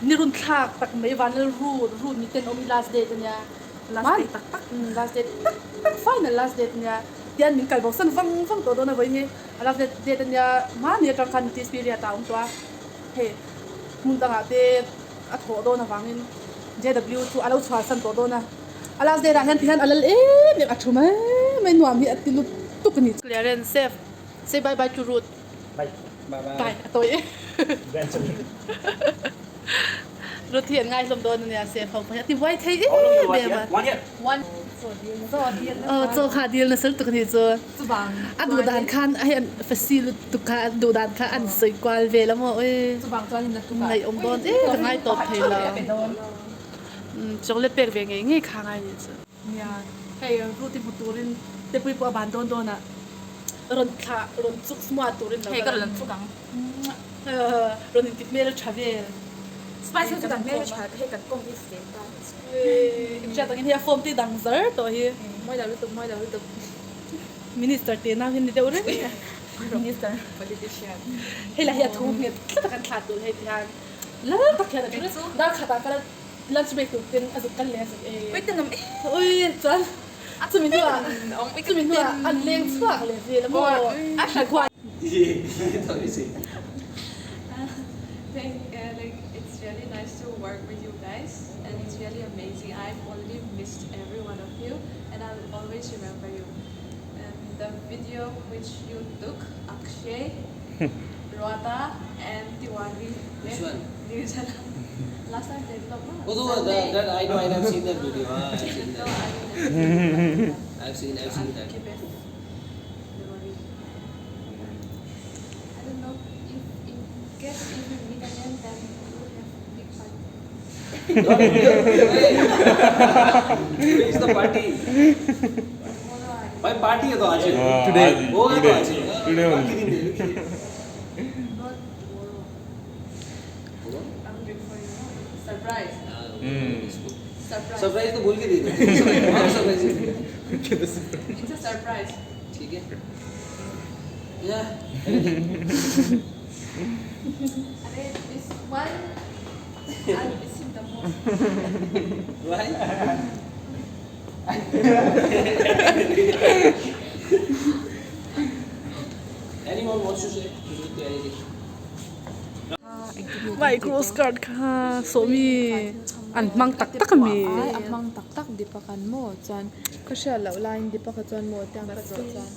Ni run thlak tak mai vanlal rut rut ni ten awm i last date ania last date tak tak last date tak tak final last date ania tian min kal bo san vang vang tawh dawn a vawiin hi a last date ania mahni atang khan notice period ah a awm tawh a hei hmun dangah te a thawh dawn avangin JW chu a lo chhuah san tawh dawn a a last date ah hian tihian a lal em em a thu mai mai nuam hi a ti lut tuk a ni. Clearance safe say bye bye to Ruth. Bye. Bye bye. Bye a tawi e. Ruth hi an ngaihlawm dawn ania safe ho pawh hi a ti buai thei em em a. One. Aw chaw kha a dil nasa lutuk anih chu. A duh dan khan hei an fasi lutuk kha a duh dan kha an sawi kual vel a maw oi. Ngaihawm dawn e ka ngai tawp thei lo. Chocolate pek ve ngei ngei kha ngai anih chu. Nia, hei Ruth i hmu turin Tepui pawh a ban dawn dawn a, rawn thlah rawn chuk hmuah turin lo Hei ka rawn chuk ang. Rawn inti hmel tha vel. Spice hi chu kan hmel tha hei kan kawng hi stem ta ni chu. In hriat angin hei a form te dang zar tawh hi. Mawi lo lutuk mawi lo lutuk. Minister te nau hi ni deuh reng. Minister politician. Hei lah hi a thu nghet tlat a kan thlah tur hei tihian lal tak hian a thu dar khatah kal a Lunch break tur ten a zuk kal leh a zuk ei. Ui tenawm em. Ui chuan chumi hnuah chumi hnuah an leng chhuak leh vel a maw a hran khuan. Thank like it's really nice to work with you guys and it's really amazing I've already missed every one of you and I will always remember you and the video which you took Akshay Ruata and Tiwari Which one? Last time they vlog Oh, that, that I know. I have seen that video. Ah, I've seen that. I've seen. I've seen that. Keep it memory. I don't know if in case if we meet again, then we will have big party. Today is the party. भाई party है तो आज ही Today. हो गया तो आज ही Today only. बाकी दिन नहीं Not tomorrow. I will wait for you. Surprise. Surprise. Surprise तो बोल के दे दो surprise It's a surprise. ठीक है या अरे this one I'll miss him the most. Why? Anyone wants to say anything? Vai cross card kha sawmi an hmang tak tak ami. Ai a hmang tak tak Deepak-a'n maw chuan ka hriat loh laiin Deepak-a chuan maw tiang ka zawh chuan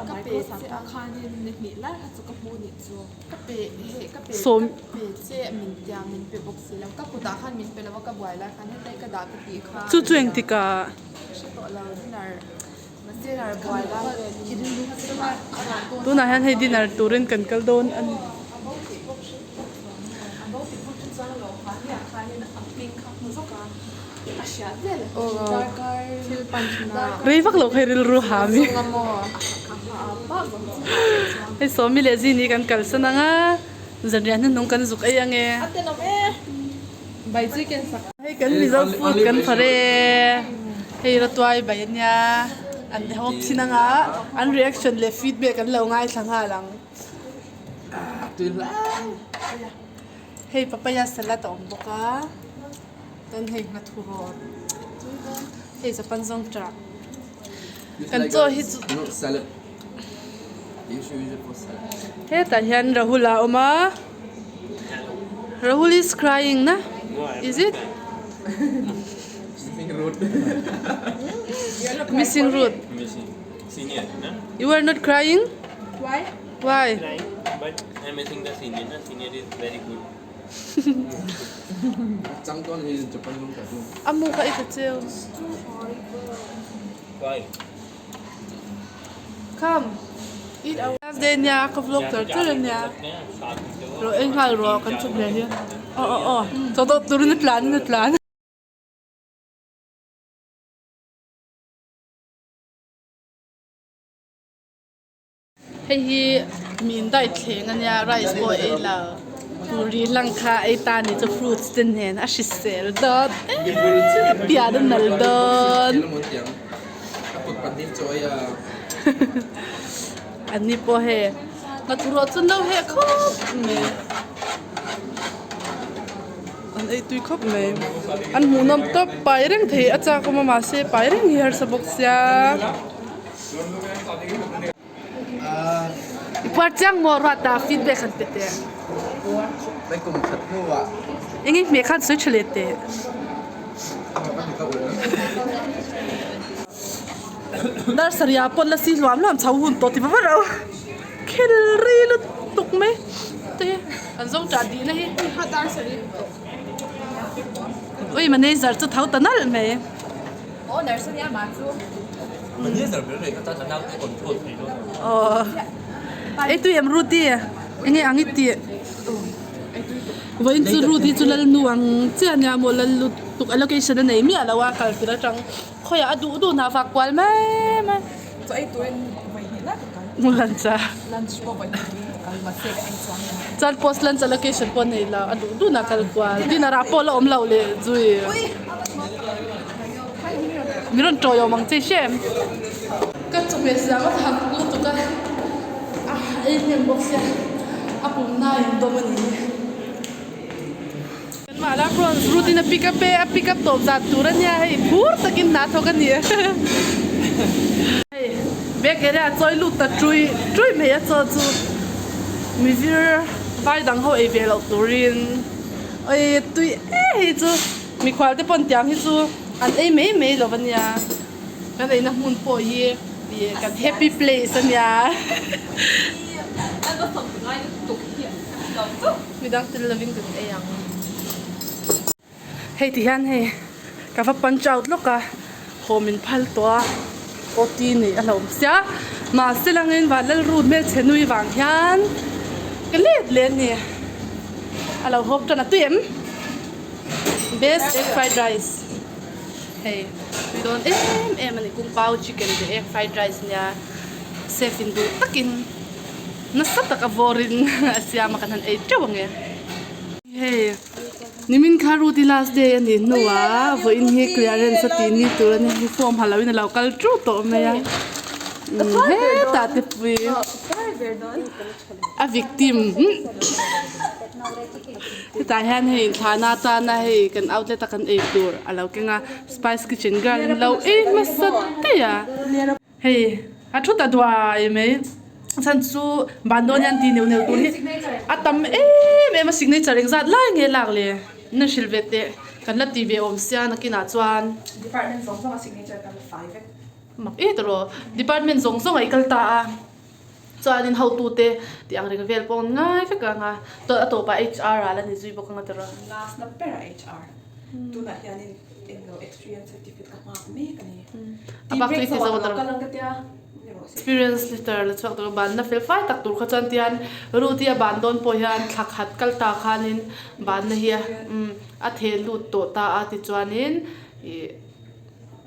ka pe che a khanin ni hnih lai kha chu ka hmuh nih chu ka pe heh ka pe ka pe che min tia min pe bawk si lo ka kutah khan min pe lo a ka buai lai khan hetlai ka dah ka tih kha Chu chu engtikah? Ka hre tawh lo dinner dinner buai lai velin Tunah hian hei dinner turin kan kal dawn a ni. Rei vak loh kha i rilru ha mi. Hei Sawmi leh Zini kan kalsan ang a, zanriah hnuhnung kan zuk ei ang e. Hei kan Mizo food kan phar e, hei Ratuai bai ania an hawp thin ang a, an reaction leh feedback an lo ngaithla nghal ang. Hei papaya salad a awm bawk a chuan hei nghathu rawt hei japan zawng tah kan chaw hi chu hetah hian Rahul a awm a Rahul is crying na is it missing root you are not crying why. But I'm missing the senior. Na senior is very good. A mu kha i ta cheu. Why? Come. Eat our last day nia ka vlog tar tar ania. Ro ei nghal rawh kan chuk leh hi. Aw aw aw. Chaw dawp turin a tlan in a tlan. Hei hi min dai thleng ania rice pawh a ei lo puri lang kha a ei ta ni chu fruits te nen a hrisel dawn em pian a nal dawn an ni pawh hei nghathu rawh chu an lo heh khawp mai. An ei tui khawp mai. An hmuhnawm tawp pai reng thei a chak awm a mahse pai reng hi harsa bawk sia. I puar chiang maw ruat a feedback han pe teh. Eng i hmeh khan sawi tha leh teh. Nursery ah pawn la si hluam hluam chho hun tawh ti va va reuh. Khel rei lutuk mai te an zawng tah dih na hi ui manager chu tho ta nalh mai aw ei tui em Ruti enge ang i tih vawiin chu Ruti chu lalnu ang chiah ania maw lal lutuk allocation a nei miah lo a kal tir atang. Khawiah a duh duh hna fak kual mai mai. Chaw ei turin vawi hnih lai ka kal. Lunch a. Lunch pawh vawi hnih turin ka kal mahse ka ei chuang lo. Chuan post lunch allocation pawh nei lo a duh duh hna kal kual. Dinner ah pawh la awm loh leh zui. Min rawn tawi awm ang che i hre em? Ka chawhmeh siam a thak lutuk a, a ei hnem bawk sia a pumna a indawm a ni hi. Mala prawns root in a pick up e, a pick up tawp zat tur a nia hei phur takin hna thawk a ni hei back area a chawi lut ta ṭui ṭui mai a chaw chu mizir vai dang ho ei ve loh turin oi tui e hei chu mikhual te pawn tiang hi chu an ei mai mai lo a nia kan eina hmun pawh hi ih kan happy place a nia. Midang tel lovin kan ei ang. Hei ti hian hei ka va punch out lawk a, haw min phal tawh a, OT neih a hlauhawm sia. Mahse langin Vanlalru hmelchhe nui vang hian ka let leh a ni. A lo hawp tan a tui em? Best egg fried rice. Hei tui dawn em em a ni kung pao chicken leh egg fried rice nia chef in duh takin. Nasa tak a vawrin a siam a kan han ei teuh ang e. Hei nimin kha Rudy last day a nih hnuah vawiin hi clearance a tih ni tur a ni hei form ha loin a lo kal teuh tawh mai a hetah te pui a victim hetah hian hei inthlahna atana hei kan outlet a kan ei tur a lo keng a spice kitchen girl in lo ei hmasa daih a. Hei a thu ta duai mai a chhan chu ban dawn hian ti neuh neuh tur hi a tam em em a signature engzat lai nge lak le na hrilh ve teh kan la ti ve awm sia nakinah chuan Department zawng zawng a signature kan la fai vek. Mak e tawh rawh department zawng zawng ah i kal ta a chuanin hotute tih ang reng vel pawh an ngai vek ang a a tawpah HR ah la ni zui bawk ang a tawh rawh. Last na berah HR tunah hianin Englo experience certificate ka nghak mek a ni. A bak chu i ti zo ta lo. Experience letter la chhuak tur ban na fel fai tak tur kha chuan tian Ruth-i a ban dawn pawh hian thla khat kal ta khanin banna hi a theh lut tawh ta a tichuanin ih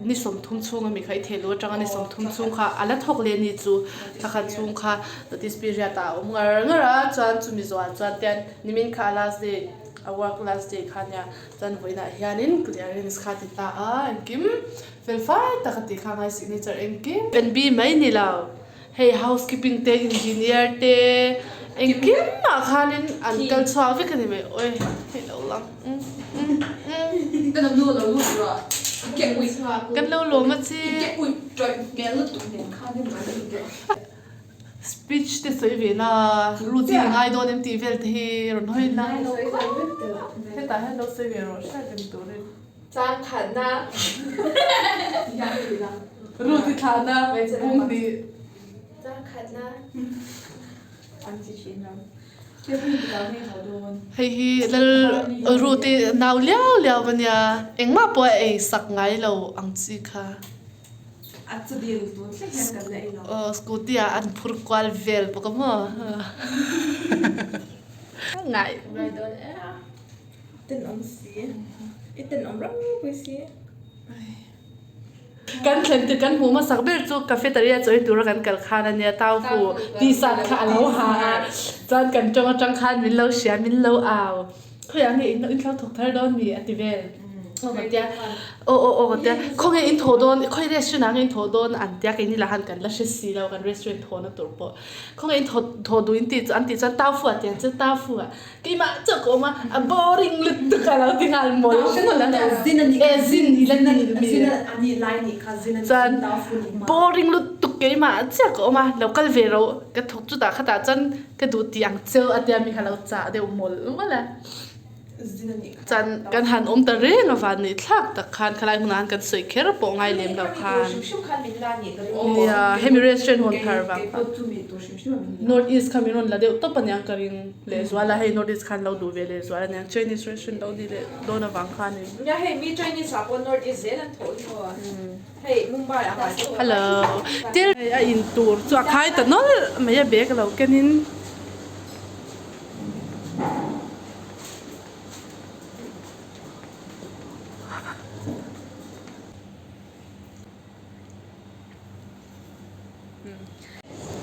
ni 30 chhung ami kha i theh luh atanga ni 30 chhung kha a la thawk leh a ni chu thla khat chhung kha notice period ah a awm ngar ngar a chuan chumi zawhah chuan tian nimin kha a last day a work last day kha nia. Chuan vawiinah hianin clearance kha ti ta a, engkim fel fai tak a tih kha ngai signature engkim. N B mai ni lo, hei housekeeping te engineer te engkim ah khanin an kal chhuak vek a ni mai awi hei lo lang umm umm umm. Ka nu lo lut rawh ke ui Kan lo lawm a che. Ke ui tawih hmel lutuk nen khan in rawn lut rawh. Speech te sawi ve la, route hi ngai dawn em tih vel te hi rawn hawi la. Hetah hian lo sawi ve rawh hriat reng turin. Chang khatna. Route hi thlahna bung hnih. Chang khatna. Hei hi lal route hi nau liau liau a nia, engmah pawh a ei sak ngai lo ang chi kha. Aw scooty ah an phur kual vel bawk a maw ngai kan thlen tir kan hmuh hmasak ber chu cafeteria chawi tura kan kal khan ania taufu t-shirt kha a lo ha a chuan kan tawng atang khan min lo hria min lo au khawiah nge in thlo thawk thar dawn mi a ti vel. Aw ka tia aw aw aw ka tia khawnge in thaw dawn khawi restaurant ah nge in thaw dawn an tia keini lah khan kan la hre si lo kan restaurant thaw na tur pawh khawnge in thaw thaw duh in tih chu an tih chuan tau fu ah tiang chu tau fu ah keimah chauh ka awm a a boring lutuk a lo ti nghal mawl mawl a e zin i la ni mi chuan boring lutuk keimah chiah ka awm a lo kal ve ro ka thawk chutah khatah chuan ka duh tih ang cheu a tia mi kha lo chah deuh mawl mawl a. Chuan kan han awm ta reng a van nih thlak tak khan khalai hmunah khan kan sawi kher pawh ngai lem lo khan nia hemi restaurant hawn thar vang khan North East kha min rawn la deuh tawp aniang ka ring lehzual a hei North East khan lo duh ve lehzual aniang Chinese restaurant lo ni leh dawn avang khan in Hello thil a in tur chu a khai ta nawlh mai a bag a lo ken in.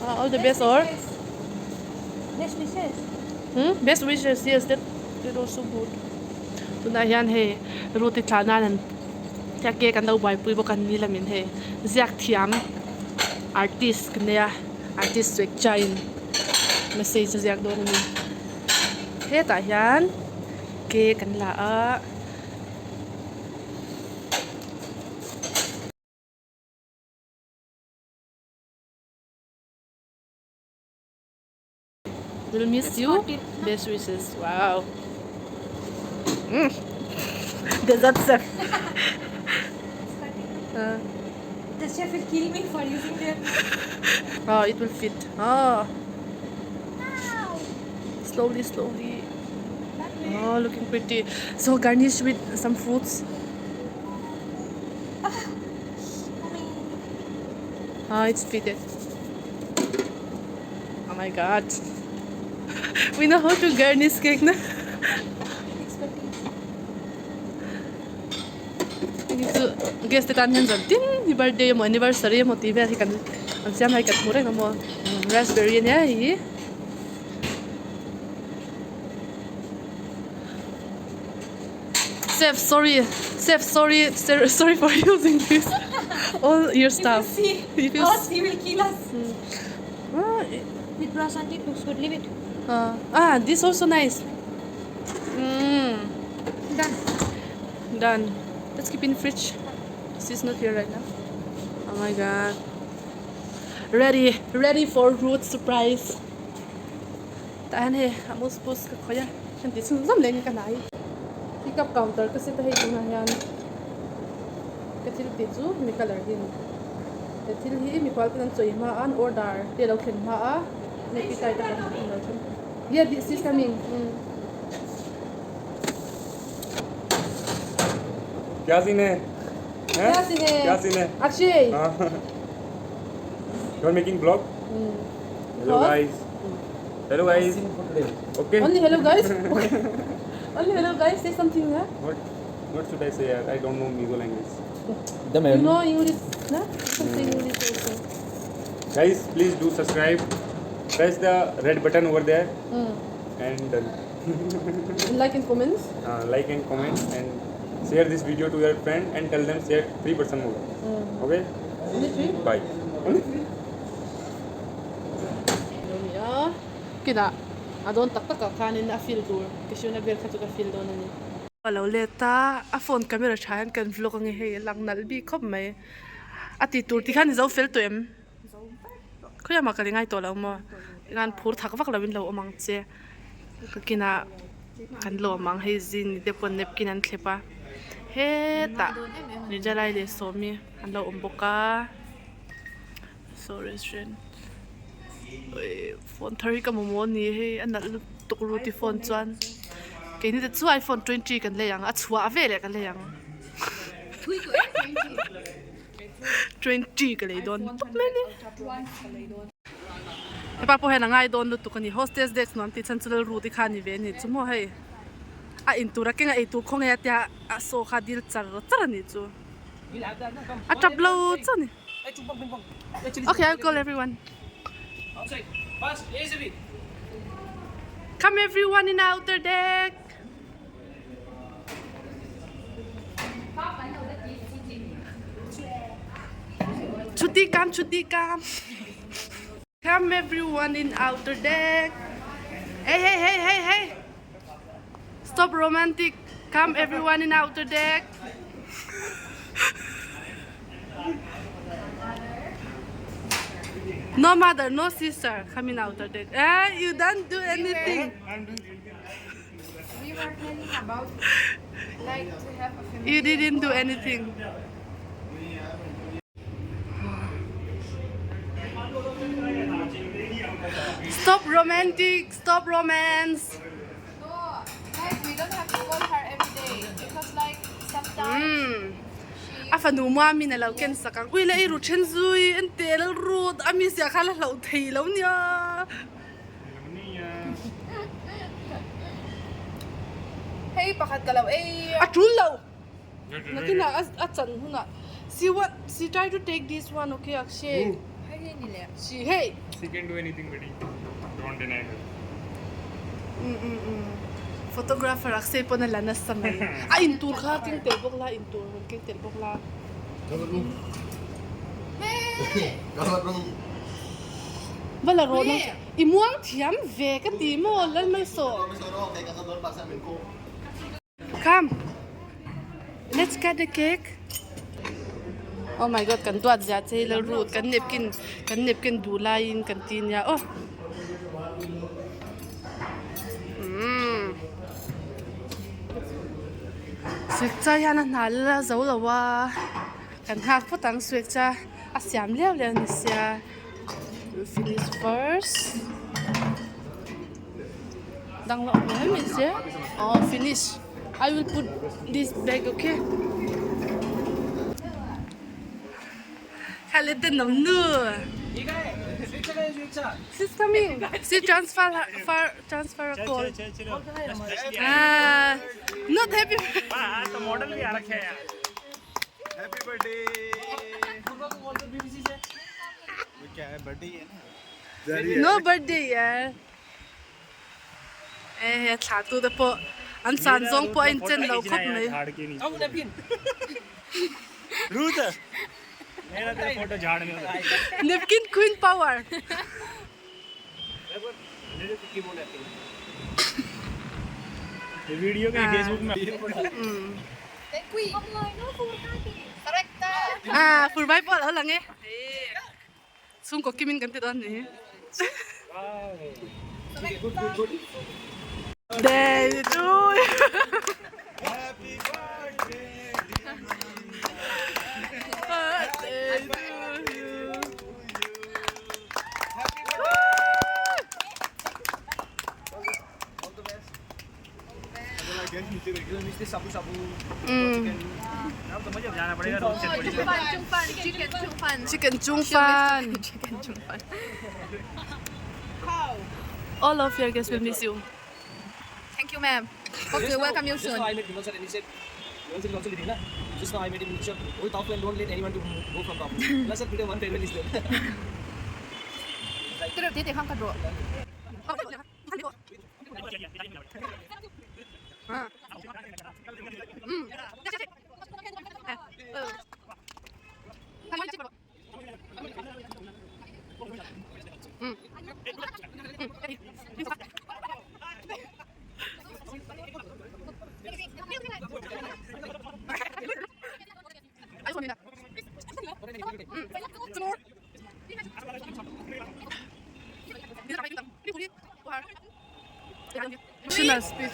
All the best or Best wishes. Hmm? Best wishes, yes, that, that also good. Tunah hian hei Ruti thlah nan an tia cake an lo buaipui bawk a ni lamin hei ziak thiam artist ka nia artist chu ekchain message a ziak dawn a ni. Hetah hian cake an la a. Will miss you. Best wishes. Wow. Dessert chef. The chef will kill me for using them. Oh, it will fit. Oh. Slowly, slowly. Oh, looking pretty. So garnish with some fruits. Ah, it's fitted. Oh my god. We know how to garnish cake na. Hei chu guest te tan hian zan tin hi birthday emaw anniversary emaw tih vel hi kan an siam lai kan hmu reng a maw raspberry ania hei hi. Chef sorry chef sorry sorry for using this all your stuff. If you see, he will kill us. With brush and it looks good. Leave it. Ah, this also nice. Mm. Done. Done. Let's keep in fridge. She's not here right now. Oh my god. Ready, ready for root surprise. Tah hian hei a mus pus ka khawih a, heng tih chhun zawm leh in ka hnai. Pick up counter ka set a hei tunah hian ka thil tih chu mi colour hi a ni. He thil hi mikhual ten an chawi hma a, an order te a lo thlen hma a, hei ti tai tak an lo then. Yeah, this is coming. Kya scene hai? Kya scene hai? Kya scene hai? Akshay. You are making vlog? Hello guys. Hello guys. Okay. Only hello guys. Only hello guys. Say something, huh? What what should I say? Yaar? I don't know Mizo language. You know English, na? Something English also. Guys, please do subscribe. Press the red button over there. And done. Like and comments. Like and comment and share this video to your friend and tell them share 3% more. Okay? Only 3? Bye. Only 3. Lo ni a, kinah a dawn tak takah khanin a feel tur cashew nut vel kha chu ka feel dawn a ni. A lo let a, a phone camera tha hian kan vlog ange hei a lang nalh bik khawp mai. A ti tur tikhan i zo fel tawh em? Khawiah mah ka ri ngai tawh lo maw? Tikhan phur thak vak lovin lo awm ang che. Ka kinah kan lawm ang hei zin te pawh napkin an thlep a, hetah Jalai leh Sawmi an lo awm bawk a. Saw restaurant phone thar hi ka mamawh a ni hei a nalh lutuk ruti phone chuan keini te chu iphone twenty kan lei ang a chhuah veleh kan lei ang twenty ka lei dawn tawp mai a ni hepa pawh hian a ngai dawn lutuk a ni hostess desk nuam tih chhan chu lalruti kha a ni ve a ni chu maw hei a intur a keng a eitur khaw nge a tia a saw kha dil char char a nih chu a tap lo chauh a ni. Okay, I'll call everyone. Come everyone in outer deck. Chuti kam chuti kam. Come everyone in outer deck. Hey hey hey hey hey. Stop romantic. Come everyone in outer deck. No mother, no sister. Come in outer deck. Eh, you don't do anything. We were planning about like to have a family. You didn't do anything. Stop romantic, stop romance. No, like we don't have to call her every day because like sometimes Mm. she A fanu mua min a lo ken sak ang. Ui le i ru then zui an te lal rut a mi zia kha la hloh thei lo nia. Hei pakhat ka lo ei. A tul lo. Nakinah a chan hunah see what she try to take this one okay Akshay. Hei hei ni le. She hey. She can do anything buddy. Don't deny her. Photographer Akshay pawn a la nasa mai. A in tur kha keng tel bawk la in tur rawn keng tel bawk la. Va la rawh nang i muang thiam ve ka ti maw Lalmalsawm. Come let's cut the cake. Oh my god kan duat zia che lal rut kan napkin kan napkin duh laiin kan ti nia aw. Umm suek cha hian a hna la zo lo a kan nghak phawt ang suek cha a siam liau liau a ni sia finish first. Dang lo awm em em sia oh finish I will put this bag okay Kha le ten nom nu She's coming she transfer for transfer a call ah not happy model भी आ रखे हैं happy birthday क्या है birthday है ना no birthday yaar e he thla tu te pawh an san zawng pawh a inchen lo khawp mai. झाड़ के नीचे रूत मेरा तेरा फोटो झाड़ में होता Napkin queen power. ये वीडियो के फेसबुक में Ah, fur vai pawh a lo lang e. Chhungkaw kimin kan ti dawn a ni. Day to you. Happy birthday Birthday to you. जाना पड़ेगा रूत से थोड़ी Chicken chung fan. Chicken chung fan. Chicken chung fan. All of your guests will miss you. Thank you ma'am. Hope to welcome you Just soon. now I met Vimal sir and he said, Vimal sir is also leading, na? Just now I met him in the whole top and don't let anyone to go from top. Plus sir, today one farewell is there.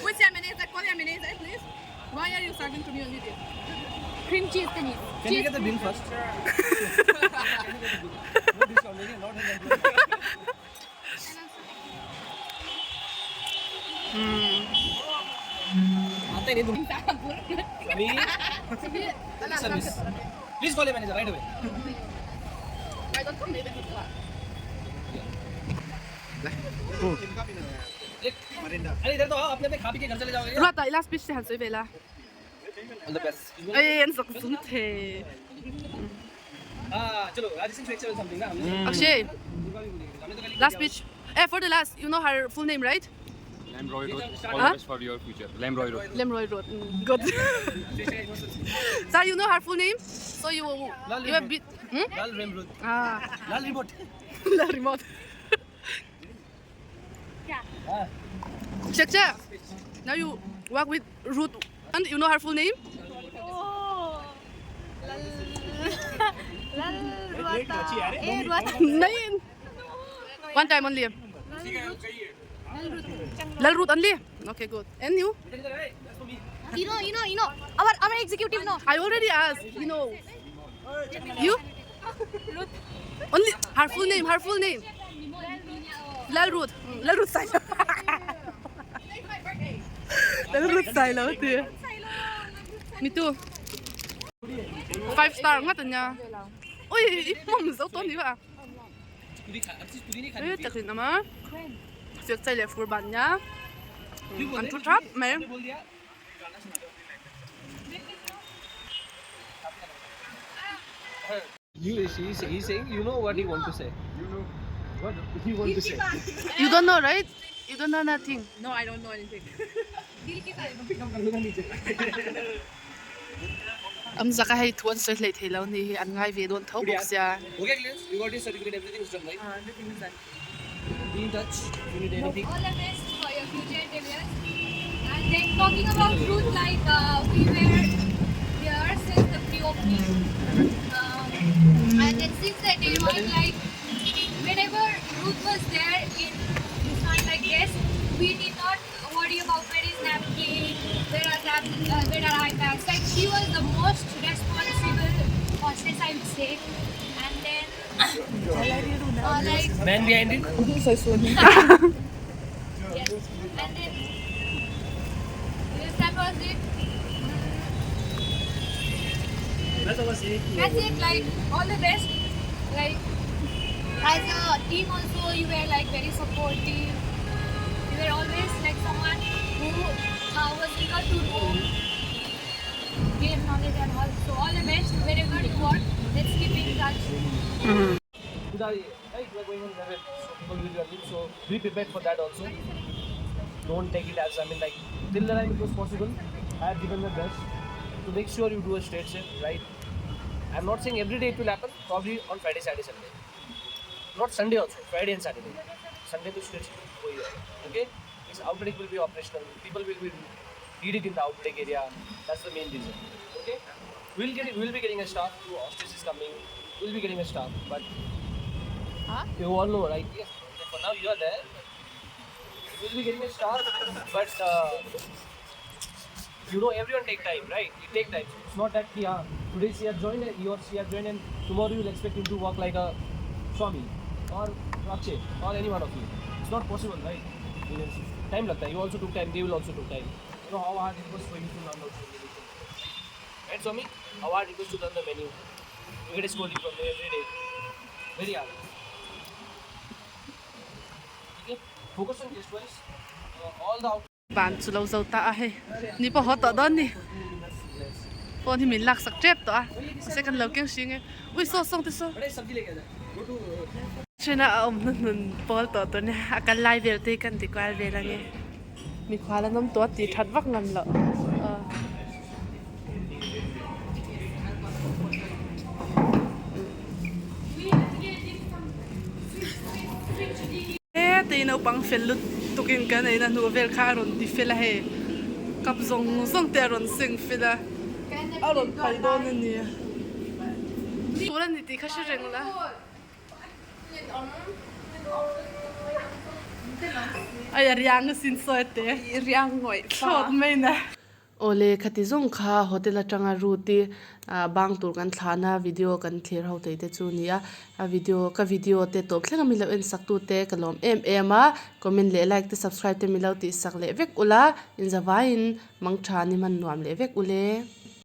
Which mayonnaise? Call your mayonnaise, please. Why are you serving to me only this? Cream cheese, can you? Can we get the bill first? Can we get the bill? No discount, okay? Not आता ही नहीं तुम service please call manager right away अरे इधर तो आओ अपने पे खा पी के घर चले जाओगे Ruata i last speech te han sawi ve la. All the best Ei an zak zum thei. हां चलो राजेश सिंह से समथिंग ना हमने Akshay, हमने तो कल last speech. Eh, for the last, you know her full name, right? Lemroy Road. All Huh? the best for your future. Lemroy Road. Lemroy Road. Good. Sir, you know her full name? So you you have bit. Hmm? Lal Remrod. Ah. Lal remote. Lal remote. Check check. Now you work with Ruth and you know her full name? Oh. Lal Ruata. Eh, Ruata. Nine. One time only. Lal Ruth only. Okay, good. And you? You know. Our executive no. I already asked. You know. You? Only her full name. Her full name. Lal Ruth. Lal Ruth Sailo. Lal Ruth Sailo. Me too. 5 star ngat ania. Oi, i mom zo to ni ba. Oi, takin ama. Siak chai leh fur ban nia. An thu thap mai. You, he's, he's saying, you know what he want to say. You know. What he want to say. You don't know, right? You don't know nothing. No, I don't know anything. Am zaka hei thu an sawi hleih thei lo ni hi an ngai ve dawn tho bawk sia. Okay, clearance. You got your certificate. Everything is done, right? Everything is done. Be in touch. If you need anything. All the best for your future endeavors. And then talking about Ruth, like we were here since the pre-opening. And then since the day one, like whenever Ruth was there in Nissan, like guest, we did not worry about where is napkin, where are lap, where are iPads. Like she was the most responsible hostess, I would say. And then like Man behind it. Yes. And then yes, that was it. That's it. Like all the best. Like as a team also, you were like very supportive. You were always like someone who was eager to know game knowledge and all. So all the best wherever you work. Let's keep in touch. To the, right, we are going on level, so people will be early. So be prepared for that also. Don't take it as, I mean, like, till the time it was possible, I have given my best to make sure you do a straight shift, right? I'm not saying every day it will happen, probably on Friday, Saturday, Sunday. Not Sunday also, Friday and Saturday. Sunday to straight shift, go here. Okay? This outbreak will be operational. People will be needed in the outbreak area. That's the main reason. Okay? We'll be getting a staff. Hostess is coming. We'll be getting a staff, but you all know, right? Yes. For now you are there. We'll be getting a staff, but you know, everyone take time, right? It take time. It's not that yeah, today she has joined, you or she has joined, and tomorrow you will expect him to work like a Swami or Akshay or any one of you. It's not possible, right? Time lagta hai. You also took time. They will also took time. You know how hard it was for you to learn also. Right, Swami? How hard it was to learn the menu. You get a scolding from me every day. Very hard. Okay? Focus on guest wise. All the out Ban chu lo zo ta a hei. Ni pawh haw tawh dawn ni. Phone hi min lak sak tep tawh a. Mahse kan lo keng hring e. Ui saw sawng te saw. Train a a awmna hnun pawl tawh tur nia. A kal lai vel te hi kan ti kual vel ange. Mikhual an awm tawh a tih that vak ngam loh. He tei naupang fel lut tukin kan eina hnu vel kha a rawn ti fel a hei cup zawng zawng te a rawn seng fel a a rawn pai dawn a ni tur a ni tih kha hre reng la. Ai a riang a sin sawi te Riang ngawih fa. Thlawt mai na. Awle, khati zawng kha hotel atanga route i bang tur kan thlahna video kan thlir ho thei te chu ni a, a video ka video te tawp thleng a milo en sak tu te ka lawm em em a, comment leh like te subscribe te milo tih sak leh vek ula, inzavaiin mangtha ni hman nuam leh vek ule.